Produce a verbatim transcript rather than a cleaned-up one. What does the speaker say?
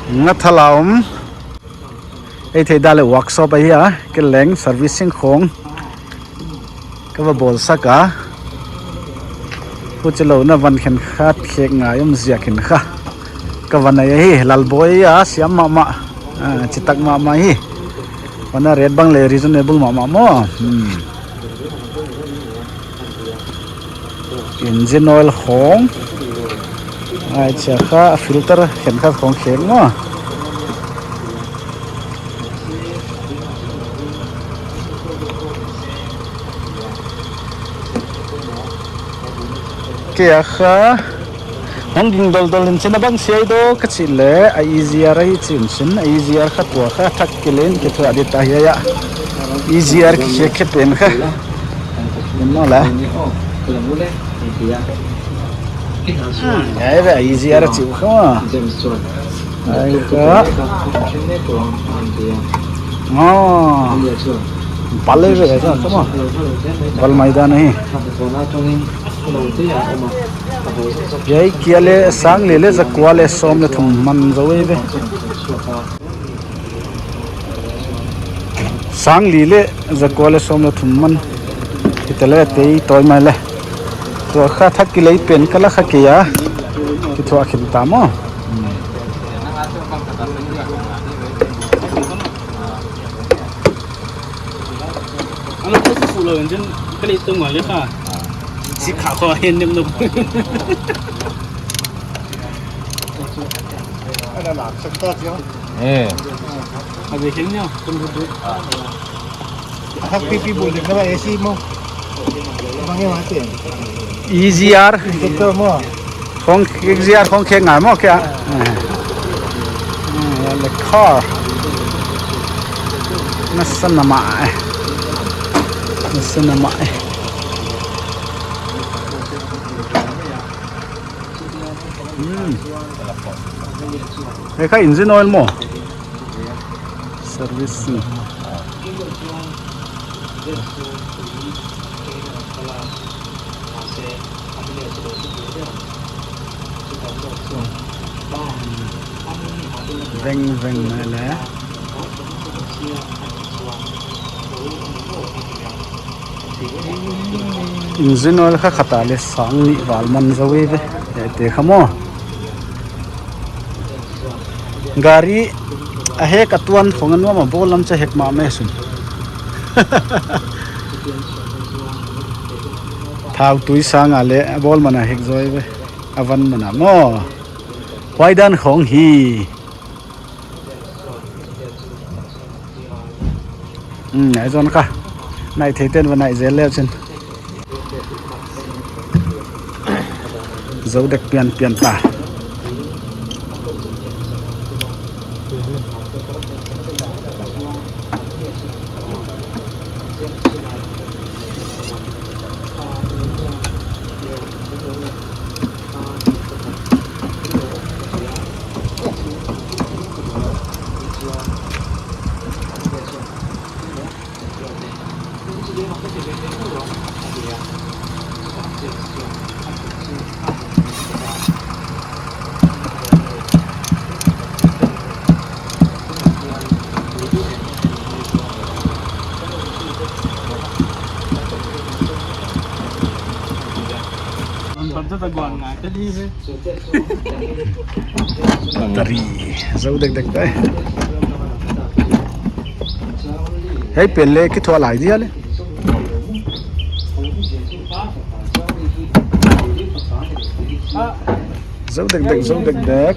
Nga thala om. Ei thei dan leh workshop ahi a, kei leng servicing khong ka va bawlsak a. Huchi lou in van khenkhat khek ngai om ziak in kha ka va nei ahi. Lalboi a siam mahmah, ah, chitak mahmah hi. Huan a rate bang leh reasonable mahmah maw. Hmm. Engine oil khong. Ai, chia kha filter khenkhat khong khek maw. Kei a kha hong ging doldol in chin, a bang siai do ka chih leh a E G R ahi chin chin, a E G R kha tua kha thak kilen kithuah di ta hiai a. E G R ki khe khe pen kha. Maw la. Hmm, ai ve, E G R chih kha. Ai kha. Oh. Bal ai ve, ai kha maw. Bal mai dan ahi. Hiai kia leh sang li leh za kua leh sawm leh thum man zou ei ve. Sang li leh za kua leh sawm leh thum man. Hita leh tei tawi mai leh. Tua kha thak kilei pen ka la kha kei a. Kithuah khin ta maw. Ano ko su lo engine kali tung wale kha. Si kha ko hen nem no. Ada lah, sakta siya. Eh. Ada khen niya, tum du. Athak pipi bul dek na ba A C maw. Bang ya mate. E G R. Doktor maw. Khong E G R khong khek ngai maw kia. Eh. Eh, le car. Nasa nama eh. Nasa nama eh. Hmm. Eh, kha engine oil maw. Servicing. Veng veng mai leh. Engine oil kha khat a leh sang nih val man zou ei ve. Te kha maw. Gari a hek a tuan khong a nuam a bawl lam cha hek mahmah sun. Thau tui sang a leh a bawl man a hek zaw ei ve. A van man a maw. Huai dan khong hi. Hmm, ai zon kha. Nai thei ten va nai zel leu chin. Zo dek pian pian ta. Battery, zo dek dek tai. Hei, pen leh kithuah lai dia leh. Zo dek dek, zo dek dek.